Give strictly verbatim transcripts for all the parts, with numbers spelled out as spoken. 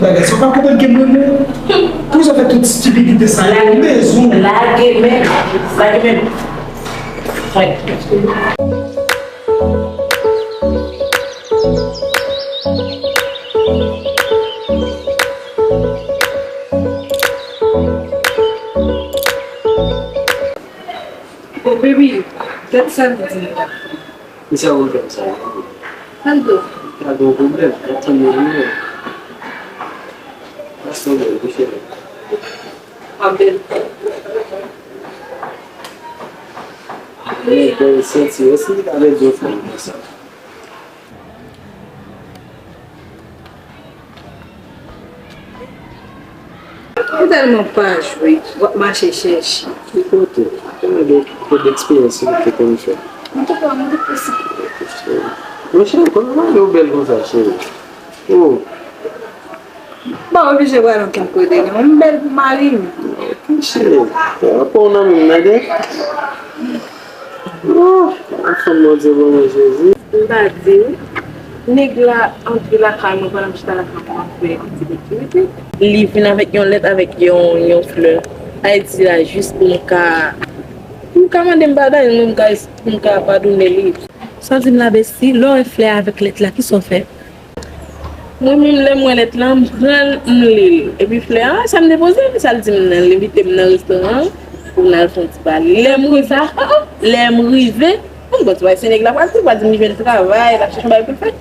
Bagay sa w pa konprann ke mwen menm. Poukisa w fè tout stipidite sa yo? Ou bezwen. Lage men. Lage men. Frenk. Oh, baby, dat sa l di. Kisa w konn fè m sa? Tann tou. Pa gen pwoblèm, m ap tann yon nouvèl. Paske w bèl, wi, cheri. W ap bèl. Men, bèl senti, èske m ta pèdi yon fanm konsa? Ou tèlman pa jwe, w ap mache chèche. Ki kote? Tèlman de, de eksperyans ou te konn fè. Antouka, mwen te posib. Monchè, kòman w bèl konsa, cheri? Oh. M pa oblije pral ankenn kote, non. M bèl pou mari m. Ok, cheri. Sa va pran w nan men m, tande? Oh, anfen, Bondye ban mwen Jezi. M ta di w, nèg la antre lakay mwen pandan m chita lakay mwen ap fè aktivite. Li vin avèk yon lèt, avèk yon, yon flè. Ayiti la, jis pou m ka, pou m ka mande m padon, mwen m ka, pou m ka padone li. Sa w di m la, besti, lè w wè flè avèk lèt la, kisa w fè? Mwen menm, lè m wè lèt la, m pran l, m li l. Epi flè a, sa m depoze, sa l di m nan, l envite m nan restoran pou n al fè yon ti pale. Lè m rive, lè m rive, m konn se nèg la pral di, pral di m li jwenn travay, l ap chèche yon bagay pou l fè.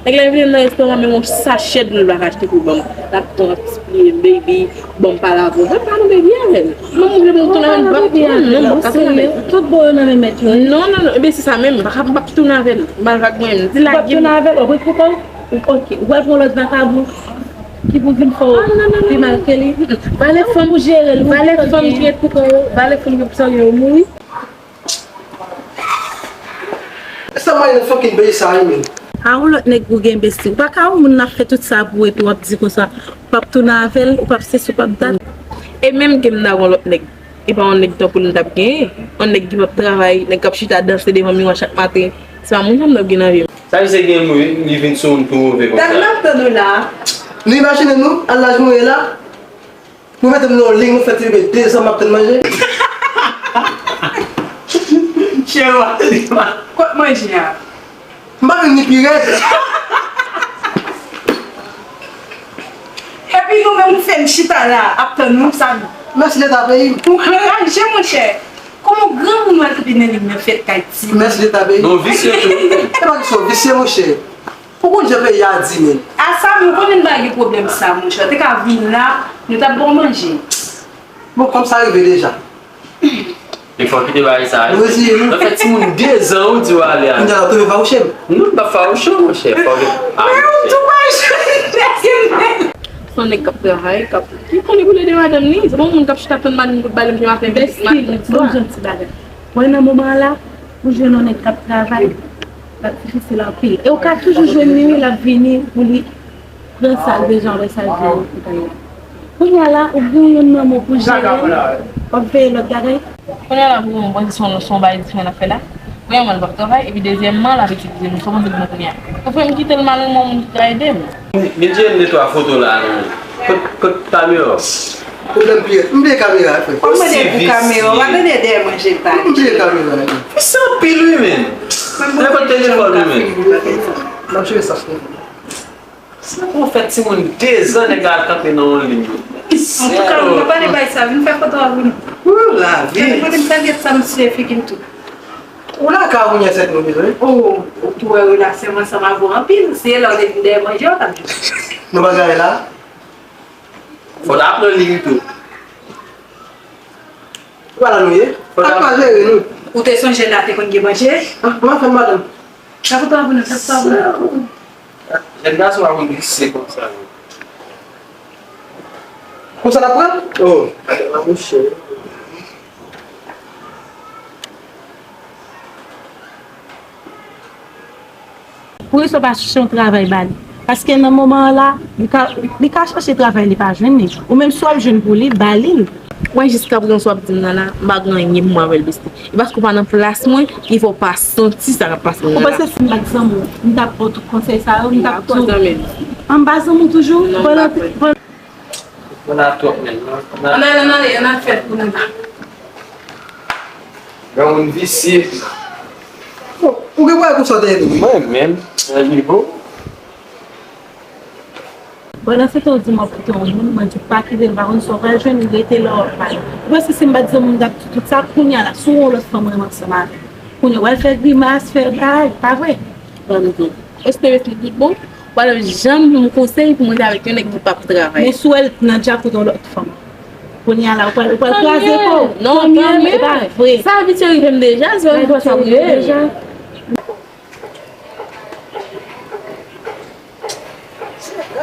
Nèg la envite m nan restoran, men yon sachè dlo l pa ka achte pou l ban m. L ap tounen ap sipliye m, baby, ban m pale avè w. Ban m pale, baby, avè l. Mwen, m vle m tounen avè l, m p ap tounen, non, m p ap ka tounen avè l. Tout bon yo nan men mèt yo. Non, non, non, ebyen se sa menm, m p ap, m p ap tounen avè l. M al vag mwen, m di lage m. Ou p ap tounen avè l, ou pran pou kont ou. Ok, ou pral pran lòt vakabon ki pou vin fè w pi mal ke li. Valè fanm pou jere l, valè fanm ki ret pou kò yo, valè fanm ki pou salye yo mouri. Sa mwen nan fucking peyi sa, wi, men. A yon lòt nèg ou gen, besti. Ou pa ka yon moun n ap fè tout sa pou epi w ap di konsa, ou p ap tounen avè l, ou p ap sesi, ou p ap dat. E menm ke m ta gen yon lòt nèg. E pa yon nèg tankou l m t ap genyen. Yon nèg ki p ap travay, nèg k ap chita danse devan miwa chak maten. Se pa moun sa m t ap gen nan vi m. Sa vle di gen moun, li vin sou moun tou move konsa. Gad m ap tann ou la. Nou imajine nou, al laj mwen ye la. Nou mete m nan yon liy, nou fè ti bebe de zan m ap tann manje. Chè w ap tann li. Kot manje a? M pa vin ni pi rèd. Epi nou menm nou fè n chita la ap tann nou sa. Mèsi leta peyi m. Ou anraje monchè. Kòman granmoun wè l kanpe nan liy nan fèt kay ti. Mèsi leta peyi m. Non, visye tou. E pa kesyon visye monchè. Ou konn jan peyi a di men. A sa m konnen n pa gen pwoblèm sa monchè. Ou te ka vin la, nou t ap ba w manje. Bon, kòm sa rive deja. E fò w kite bagay sa a. Nou reziye nou. Nan fè timoun de zan ou di w ale a. Kounye a l ap tounen fawouche m. Non, m p ap fawouche w, monchè. Fò w gen. Men ou tou pa jwenn nèg. Se yon nèg k ap travay, k ap, ki konnen pou l ede madanm li. Se pa yon moun k ap chita tann madanm li pou l bale manje maten, midi, maten, swa. Bon, jan ti bagay. Mwen nan moman an la, pou jwenn yon nèg k ap travay, l ap difisil anpil. E ou ka toujou jwenn li, wi, l ap vini pou li pran sa l bezwen, apre sa l vini pou l. Kounye a la, ou gen yon nonm ou pou jere, w ap veye lòt bagay. Kounye a la, pou mwen, se yon, se yon bagay diferan n ap fè la. Premyèman, l p ap travay, epi dezyèmman, l ap itilize nou. Sa w panse pou mwen kounye a? Ou fè m kite l mal, mwen, moun ki ka ede m. Bidjè, m netwaye foto la, non. Kot, kot kamera? Pwoblèm pi rèd. M bliye kamera, frè. Ou mande pou kamera, w pa tande dèyè manje l pa. M bliye kamera, wi. Visye anpil, wi, men. Nenpòt telefòn, wi, men. M ap jere sa, frè. Sa pou fè timoun de zan nèg la kanpe nan yon liy. Antouka, m pa pale bay sa, vin fè foto a pou nou. Wou, lavi. Gade kote m salye sa, m sou figi m tou. Ou lakay ou kounye a, sèt nou bezwen. Oh, ou tou wè relasyon m ansanm avè w anpil. Se lè w te vin dèyè manje, w t ap jwe. Nou pa gade la. Fò w ta pran liy tou. Ou pa la nou ye? Fò w ta pran liy. Ou te sonje la te konn gen manje? Ah, m ap fè madanm. Sa pou twa pou nou, sa pou twa pou nou. Jèn gason pa konn visye konsa, non. Konsa n ap pran? Oh, monchè. Poukisa w pa chèche yon travay ba li? Paske nan moman an la, li ka, li ka chèche travay, li pa jwenn li. Ou menm, si w ap jwenn pou li, ba li l. Mwen, jiskaprezan, sa w ap di m nan la, m pa gen anyen pou mwen avè l, besti. E paske w pa nan plas mwen, ki fè w pa santi sa k ap pase nan la. Ou panse si m pa t zanmi w, m t ap ba w tout konsèy sa yo, m t ap tou. An m pa zanmi w toujou? Non, m pa kwè. Ann ale, ann ale, ann al fè l pou nou la. Granmoun visye. Ou gen pwoblèm pou sa w te ye tou? Mwen menm, nan nivo. Bon, nan se tan w di m w ap kite yon moun, mwen di w pa kite l, m pa konn sa w pral jwenn, li rete la w ap pale. Ou panse si m pa t di w moun t ap di tout sa, kounye a la, si w wè yon lòt fanm renmen ansanm avè l, kounye a w al fè grimas, fè bagay, pa vre? Ban m di w, espere se tout bon, w pa janm ban m konsèy pou mwen te avèk yon nèg ki p ap travay. Men si w wè l nan djak ou yon lòt fanm, kounye a la, ou pral, ou pral kraze kò w. Non, non, e pa vre. Sa abitye rive m deja, se yon fwa sa rive m deja.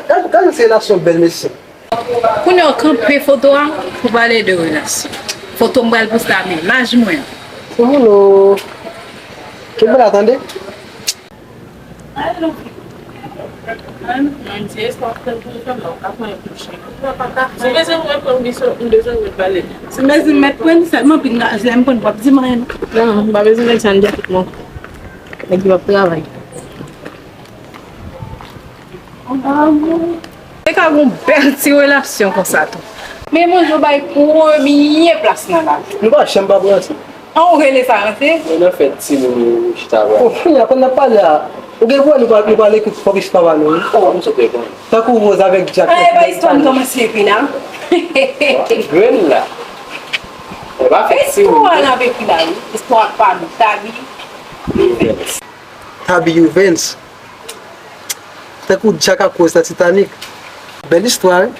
Gade, gade se relasyon bèl mesye. Kounye a w kanpe foto a pou pale de relasyon. Foto m pral poste a, men laj mwen. Koumoun o. Kenbe la tande. Si bezwen mwen pran misyon, m bezwen mwen pale. Si bezwen mèt pran sèlman, pi m pa bezwen mèt sa, m di a tout moun. Nèg yo ap travay. Te ka gon bèl ti relasyon konsa tou. Men manje w bay premye plas nan lavi. Nou pa janm pa pran sa. An ou rele sa ranse? Mwen nan fèt timoun yo chita pral. Oh, kounye a, pandan n ap pale a, ou gen pou wè nou pa, nou pa lekri fòk chita pale, wi. Oh, m sot reponn. Tankou Rose avèk Jack. Ah, e pa istwa n kòmanse ekri la. Grenn la. E pa fèt timoun. Istwa n ap ekri la, wi. Istwa pa nou, Tabi. Tabi Uvens. Tankou Jack ak Rose nan Titanic. Bèl istwa, wi.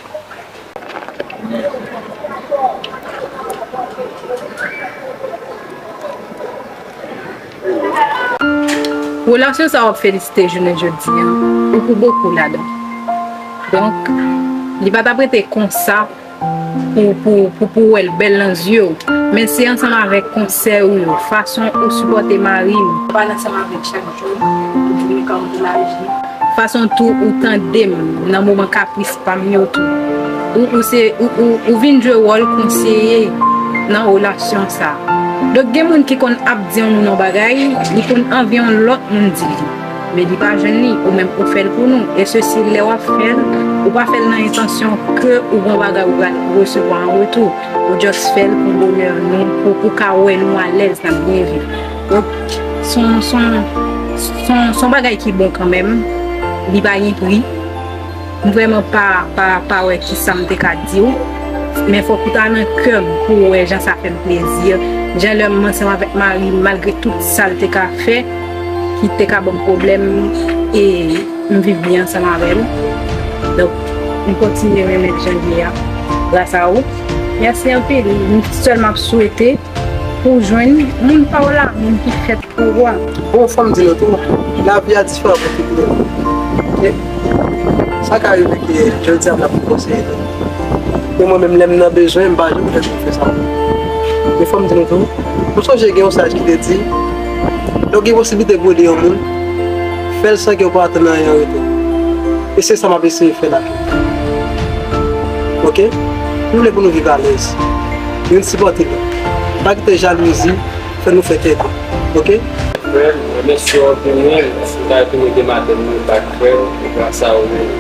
Relasyon sa w ap felisite jounen jodi a, ou pou bokou ladan. Donk, li pa t ap rete konsa pou, pou, pou, pou w wè l bèl nan zye w. Men se ansanm avèk konsèy ou yo, fason ou sipòte mari m. Ou pale ansanm avè l chak jou, ou di m kòman pou l aji. Fason tou ou tande m nan moman kapris pa m yo tou. Ou, ou se, ou, ou, ou vin jwe wòl konseye nan relasyon sa. Donk, gen moun ki konn ap di yon moun yon bagay, li konn anvi yon lòt moun di li. Men li pa jwenn li, ou menm ou fè l pou nou. E sesi, lè w ap fè l, ou pa fè l nan entansyon ke ou gen yon bagay ou pral resevwa an retou. Ou just fè l pou bonè nou, pou, pou ka wè nou alèz, n ap byen viv. Donk, se yon, se yon, se yon, se yon bagay ki bon kanmenm. Li pa gen pri. M vrèman pa, pa, pa wè kisa m te ka di w. Men fòk ou ta nan kè m pou w wè jan sa fè m plezi. Jan lè m ansanm avèk mari m, malgre tout sa l te ka fè, ki te ka ban m pwoblèm, e m viv byen ansanm avè l. Donk, m kontinye renmen l jan l ye a, gras a ou. Mèsi anpil. M sèlman ap swete pou w jwenn moun pa w la, moun ki fèt pou ou a. Bon, fò m di nou tou, lavi a diferan pou tout moun. Oke? Sa ka rive ke jodi a m ap konseye nou. Men mwen menm, lè m nan bezwen, m pa janm fè pou fè sa. Men fò m di nou tou, nou sonje gen yon saj ki te di, lè w gen posiblite pou ede yon moun, fè l san ke w pa atann anyen an retou. E se sa m ap eseye fè la. Oke? Nou vle pou nou viv alèz. Youn sipòte lòt. Pa kite jalouzi fè nou fè tèt. Oke? Frè m, mèsi w ap tounen. Si w ta tounen demen maten, nou pa frè m, e gras a ou menm.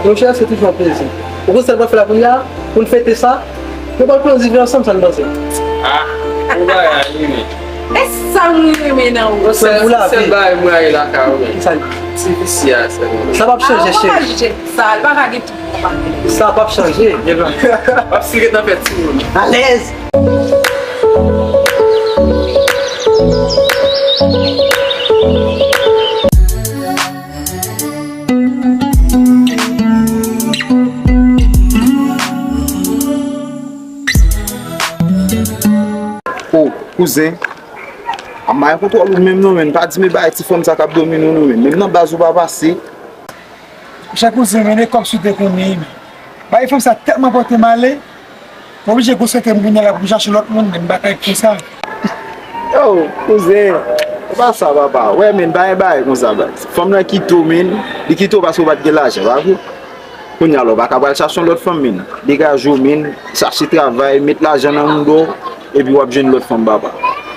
Monchè, se toujou yon plezi. Ou konn sa n pral fè la kounye a? Pou n fete sa, nou pral pran yon diven ansanm, sa n panse? Ah, ou bay a li, men. E sa m renmen nan ou. Sèl, sèl bagay m rayi lakay ou, men. Kisa l? Ti visye a sèlman. Sa p ap chanje, cheri. Sa, li pa ka gen tout bon bagay. Sa p ap chanje. Gen lòt. W ap si ret nan fè timoun. Alèz. Oh, kouzen. A m pa gen kontwòl ou menm non, men. Pa di m e bagay ti fanm sa k ap domine w non, men. Menm nan baz ou pa pase. Monchè kouzen, men e kòb sou tèt ou, men. Bagay fanm sa tèlman pote m ale, m oblije konsantre m kounye a la pou m chache lòt moun, men m pa ka konsa. Yo, kouzen, se pa sa, papa. Wè, men, pa gen bagay konsa, baz. Fanm nan kite w, men. Li kite w paske w pa t gen lajan, pa vre? Kounye a la, w pa ka pral chache yon lòt fanm, men. Degaje w, men. Chache travay, met lajan nan mouda w, epi w ap jwenn lòt fanm, papa.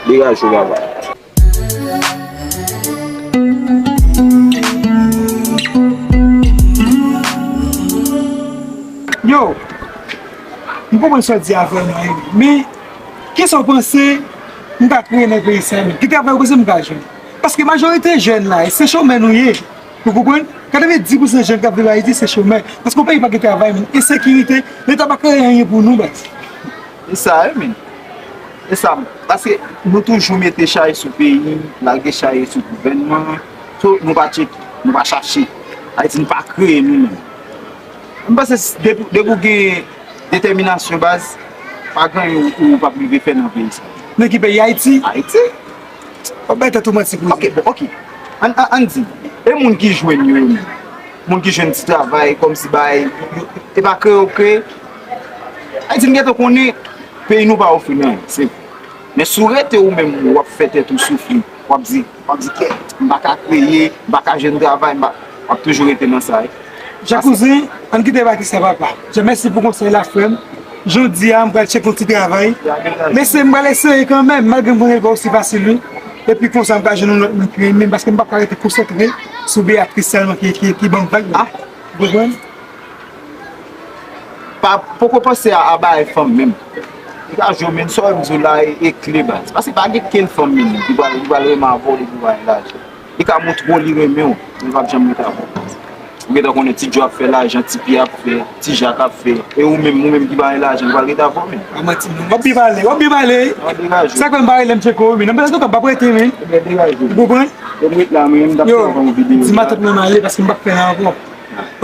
Degaje w, papa. Yo! M konprann sa w di a vrèman, wi. Men, kisa w panse m ka kreye nan peyi sa, men? Ki travay w panse m ka jwenn? Paske majorite jèn la, se chomè nou ye. Ou konprann? Katrevendiz pousan jèn k ap viv Ayiti, se chomè. Paske yon peyi pa gen travay, men. Ensekirite, Leta pa kreye anyen pou nou, baz. E sa, wi, men. E sa, paske nou toujou mete chay sou peyi, lage chay sou gouvènman. So, nou pa tcheke, nou pa chache. Ayiti, nou pa kreye nou menm. M panse depi depi w gen detèminasyon, baz, pa gen anyen ou, ou p ap rive fè nan peyi sa. Nan ki peyi? Ayiti? Ayiti. W ap bay tèt ou manti pou Ok, bon, ok. Ann, ann, ann di, e moun ki jwenn yo, yo menm? Moun ki jwenn ti travay, kòmsi bay, yo- e pa kreye yo kreye. Ayiti, m gentan konnen peyi nou pa ofri n anyen, se vre. Men si w rete ou menm, w ap fè tèt ou soufri, w ap di, w ap di, kèt, m pa ka kreye, m pa ka jwenn travay, m pa, w ap toujou rete nan sa, wi. Jan kouzen, ann kite pati sa, papa. Jan, mèsi pou konsèy la, frè m. Jodi a, m pral tcheke yon ti travay. Men se m pral eseye kanmenm, malgre m konnen l pa osi fasil, wi. Epi konsa, m ka jwenn yon lòt moun ki renmen m, paske m p ap ka rete konsantre sou Beatrice sèlman ki, ki, ki ban m vag la. Ou konprann? Pa, poko panse a, a bay fanm menm. Li ka jwe, men sa w di la e, e kle, baz. Paske pa gen kenn fanm menm ki pral, ki pral renmen avè w depi w pa gen lajan. Li ka montre w li renmen w, men li p ap janm rete avè w. Ou gentan konnen Ti Djo ap fè lajan, Ti Pi ap fè, Ti Jak ap fè. E ou menm, ou menm ki pa gen lajan, li pral rete avè w menm. Pa manti non. W ap byen pale, w ap byen pale. Degaje. Sa k fè m pa rele m tcheke w, men nan bezwen tou ka m p ap rete, men. Ebyen, degaje. Ou konprann? Yo, m ret la, men m t ap fè yon videyo. Di matant mwen m ale, paske m p ap fè la ankò.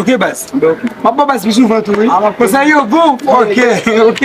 Ok, baz. M ap ba w baz pi souvan tou, wi. Konsa yo bon. Ok, ok.